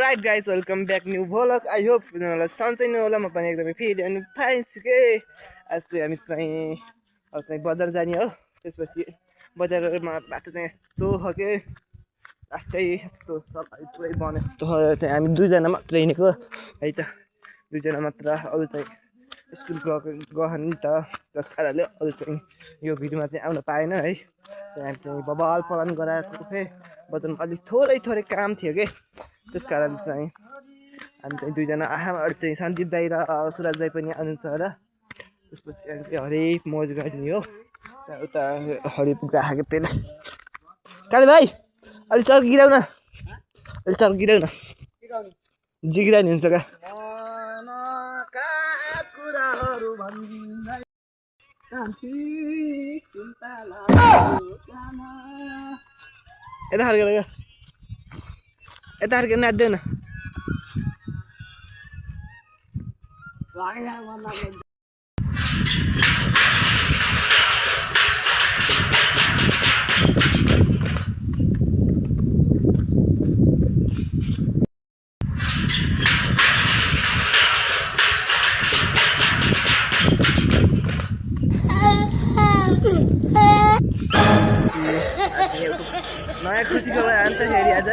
Alright guys, welcome back new vlog. I hope सबैजनालाई सन्चै नै होला। म पनि एकदमै फिट एन्ड फाइन छु के। आज चाहिँ हामी चाहिँ बजार जाने हो। त्यसपछि बजारमा बाटो चाहिँ यस्तो हो के लास्टै यस्तो सबै पुरै बन यस्तो चाहिँ हामी दुईजना मात्र हिँडेको है त। दुईजना मात्र, अरू चाहिँ स्कुल गयो नि त। त्यस कारणले अरू चाहिँ यो भिडियोमा चाहिँ आउन पाएन है। हामी चाहिँ बबाल पालन गराएको थिएँ। बजारमा अलिक थोरै काम थियो के। त्यस कारण चाहिँ हामी चाहिँ दुईजना अरू चाहिँ सन्दीप दाई र सुरज दाई पनि आउनुहुन्छ र। त्यसपछि हामी चाहिँ हरिप मौज गर्ने हो। उता हरिप गएको त्यसले काले भाइ अलि चर्क गिराउ न, जिगिरानी हुन्छ क्या। यता फर्केर क्या, यता फर्केर नाच्दैन। नयाँ खुसी खबर हान्छ फेरि आज।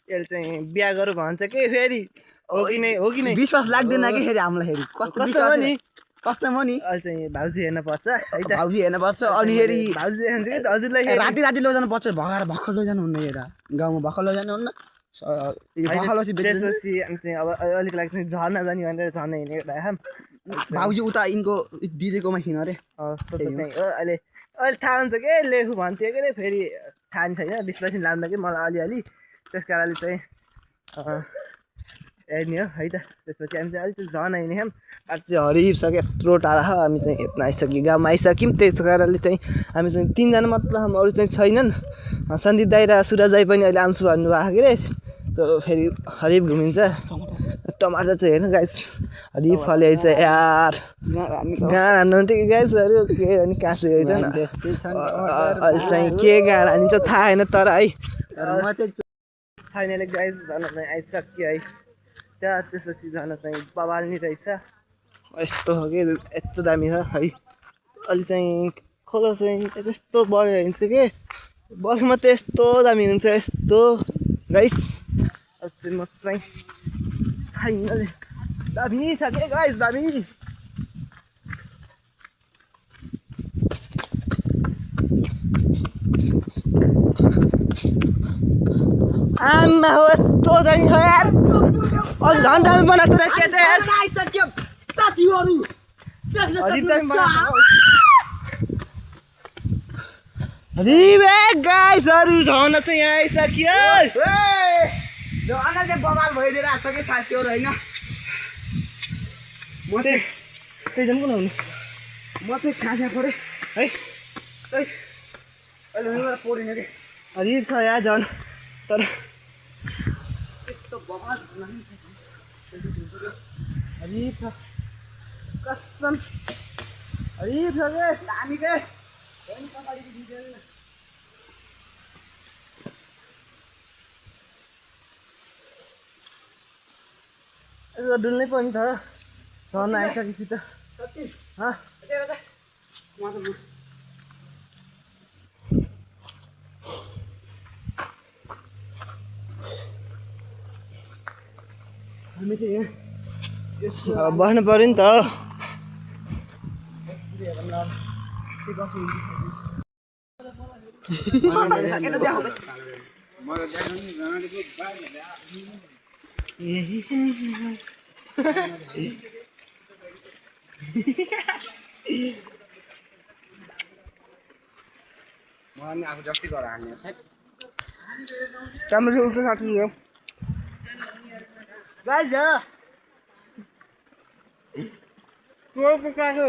यसले चाहिँ बिहा गरौँ भन्छ के फेरि, हो कि नै विश्वास लाग्दैन कि फेरि हामीलाई फेरि कस्तो विश्वास नि कस्तो म नि अहिले चाहिँ भाउजू हेर्न पर्छ है त। भाउजू हेर्न पर्छ अनि फेरि भाउजू देखाउँछ कि हजुरलाई राति लैजानु पर्छ। भर्खर लैजानु हुन्न हेर, गाउँमा भर्खर लैजानु हुन्न। त्यसपछि हामी चाहिँ अब अलिक लागि चाहिँ झर्ना जाने भनेर झर्ना हिँडेको भए भाउजू उता यिनको दिदीकोमा खिन अरे। अहिले थाहा हुन्छ के लेखु भन्थ्यो के फेरि थाहा छैन। विश्वास लाग्दा कि मलाई अलिअलि, त्यस कारणले चाहिँ हेर्ने हो है त। त्यसपछि हामी चाहिँ अलिक झर्ना हिँड्यौँ। बाटो चाहिँ हरिसक्यो, यत्रो टाढा हो। हामी चाहिँ यत्न आइसक्यो, गाउँमा आइसक्यौँ। त्यस कारणले चाहिँ हामी चाहिँ तिनजना मात्र, अरू चाहिँ छैनन्। सन्दीप दाई र सुरज दाई पनि अहिले आउँछु भन्नुभएको के रे। त्यो फेरि हरिफ घुमिन्छ। टमाटर चाहिँ हेर्नु गाइस, हरिफ फलेछ यार। गाँड हान्नुहुन्थ्यो कि गाइसहरू के भने काँचो रहेछ न। अहिले चाहिँ के गाँड हानिन्छ थाहा होइन तर है। फाइनली गाइस झन् चाहिँ आइसक्यो है। त्यसपछि झन् चाहिँ बबाल्ने रहेछ। यस्तो हो कि यस्तो दामी छ है। अलि चाहिँ खोला चाहिँ यस्तो बढ्यो हुन्छ कि बर्खामा त यस्तो दामी हुन्छ यस्तो गाइस। अस्ति म चाहिँ फाइनली दामी छ के गाइस, दामी। आमा हो यस्तो दामी छ यार। अलि झन् दामी बनाएको र केटा यार। गाइसहरू झन् चाहिँ यहाँ आइसक्यो। झन् चाहिँ बवाल भइदिएर आएको छ कि साथीहरू होइन। म चाहिँ त्यही कुन हुनु, म चाहिँ खाजा परेँ है। अहिले पढिन कि हरिफ छ यहाँ झन्, तर यस्तो बवाल हरिफ छ कसम, हरिफ छ के दामी के। यसो डुल्नै पनि छ झन् आइसकेपछि त। हामी चाहिँ यहाँ बस्नु पऱ्यो नि त। मलाई आफू जस्तै गरेर हान्ने राम्रो छ उसको साथी हो गाइस। को काको